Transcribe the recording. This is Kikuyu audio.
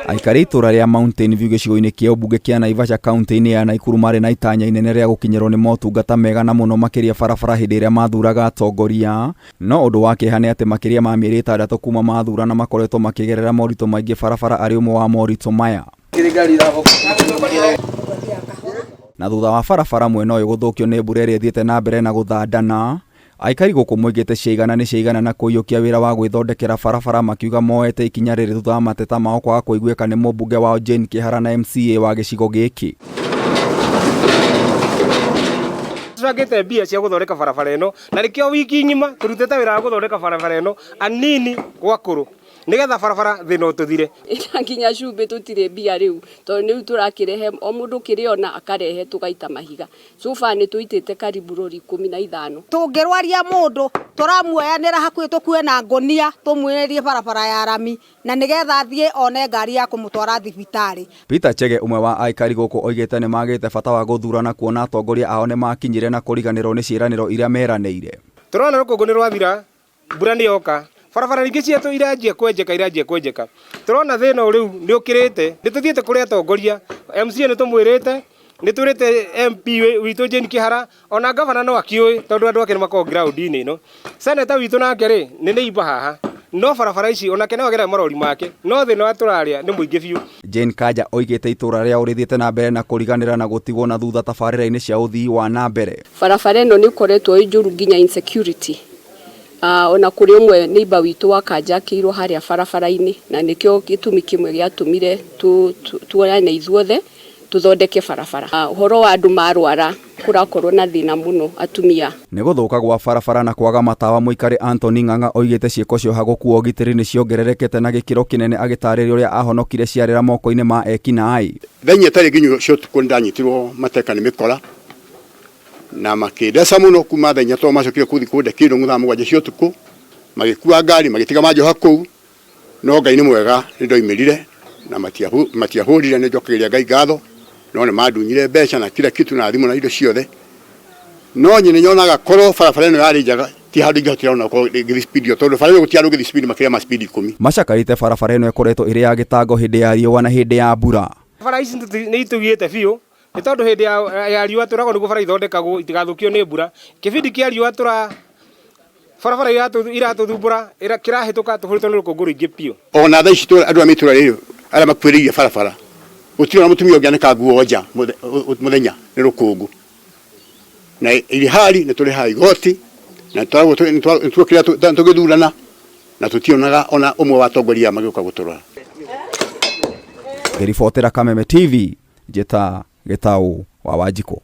Aikari itũra rĩa Mountain View gĩcigo-inĩ kĩa ũmbunge kĩa Naivasha kaunti-inĩ ya Nakuru marĩ na itanya inene rĩa gũkinyĩrwo nĩ motungata mega na mũno makĩria barabara hĩndĩ ĩrĩa mathuraga atongoria. No ũndũ wa kĩeha nĩ atĩ makĩria ma mĩeri 6 kuma mathurana makoretwo makĩgerera moritũ maingĩ barabara arĩ ũmwe wa moritũ maya. Na thutha wa barabara mwena ũyũ gũthũkio nĩ mbura ĩrĩa ĩthiĩte na mbere na gũthandana, aikari gũkũ moigĩte ciaigana nĩ ciaigana na kũiyũkia wĩra wa gwĩthondekera barabara makiuga moete ikinya rĩrĩ thutha wa mateta mao kwaga kũiguĩka nĩ mũmbunge wao Jane Kĩhara na MCA wa gĩcigo gĩkĩ. Tũcangĩte mbia cia gũthondeka barabara ĩno na nĩkĩo wiki ng'ima tũrutĩte wĩra wa gũthondeka barabara ĩno anini gwa kũrũ nĩgetha barabara thĩna ũtũthire. Na nginya cumbĩ tũtirĩ mbia rĩu tondũ rĩu tũrakĩrehe o mũndũ kĩrĩona akarehe tũgaita mahiga. So far nĩ tũitĩte karibu rori 15. Tũngĩrwaria mũndũ tũramuoyanĩra hakuhĩ tũkue na ngũnia tũmwĩrĩrie barabara ya rami na nĩgetha athiĩ one ngari ya kũmũtwara thibitarĩ. Peter Chege ũmwe wa aikari gũkũ oigĩte nĩ magĩte bata wa gũthurana kuona atongoria ao nĩ makinyire na kũriganĩrwo nĩ ciĩranĩro iria meranĩire. Tũrona rũkũngũ nĩ rwathira, mbura nĩ yoka, barabara nyingĩ cietũ iranjia kwenjeka iranjia kwenjeka. Tũrona thĩna rĩu nĩ ũkĩrĩte, nĩ tũthiĩte kũrĩ atongoria, MCA nĩ tũmwĩrĩte, nĩ twĩrĩte MP witũ Jane Kĩhara, ona gavana no akĩũĩ tondũ andũ ake nĩ makoragwo ground-inĩ ĩno. Senator witũ nake rĩ, nĩ neighbor haha. No barabara ici onake no agere marori make, no thĩna wa tũrarĩa nĩ mũingĩ biũ. Jane Kanja oigĩte itũra rĩao rĩthiĩte na mbere na kũriganĩra na gũtigwo na thutha tabarĩra-inĩ cia ũthii wa na mbere. Barabara ĩno nĩ ĩkoretwo ĩ njũru nginya insecurity. Ona kũrĩ ũmwe neighbor witũ wa kanjakĩirwo harĩa barabara-inĩ na nĩkĩo gĩtũmi kĩmwe gĩatũmire tuoyane ithuothe tũthondeke barabara. Ũhoro wa andũ marwara kũrakorwo na thĩna mũno atumia. Nĩ gũthũka gwa barabara na kwaga matawa mũikari Anthony Ng'ang'a oigĩte ciĩko cia ũhagũku wa ũgitĩri nĩ ciongererekete na gĩkĩro kĩnene agĩtarĩria ũrĩa ahonokire ciarĩra moko-inĩ ma ekinaĩ. Thaa inya itarĩ nginyu cia ũtukũ nĩndanyitirwo mateka nĩ mĩkora na makĩndeca mũno kuma thaa inya tondũ macokire kũthi kũnde kĩndũ thaa 7 cia ũtukũ, magĩkua ngari magĩtiga manjoha kũu, no Ngai nĩ mwega nĩndoimĩrire na matiahũrire, nĩnjokagĩria Ngai ngatho, no nĩmandunyire mbeca na kila kitu na thimũ na indo ciothe. No nyĩ nĩnyonaga korwo barabara ĩno yarĩ njega ti handũ ingĩhotire ona gũkorwo ngĩthiĩ speed ĩyo, tondũ bara ĩno gũtirĩ handũ ũngĩthiĩ speed makĩria ma speed 10. Macakarĩte barabara ĩno ĩkoretwo ĩrĩ ya gĩtango hĩndĩ ya riũa na hĩndĩ ya mbura. Bara ici nĩ itũgiĩte biũ nĩ tondũ hĩndĩ ya riũa tũragwo nĩguo bara ithondekagwo itigathũkio nĩ mbura. Kĩbindi kĩa riũa tũra barabara iratũthumbũra kĩrahĩtũka tũhũrĩtwo nĩ rũkũngũ rũingĩ biũ. Ona thaa ici andũ a mĩtũra rĩrĩ arĩa makuhĩrĩirie barabara gũtirĩ ona mũtumia ũngĩanĩka nguo nja mũthenya nĩ rũkũngũ. Na irĩhari nĩ tũrĩhaga igoti na nĩtuokire tũgĩthurana na tũtionaga ona ũmwe wa atongoria magĩũka gũtũrora. Ngĩribotera Kameme TV, njĩta Gĩtaũ wa Wanjikũ.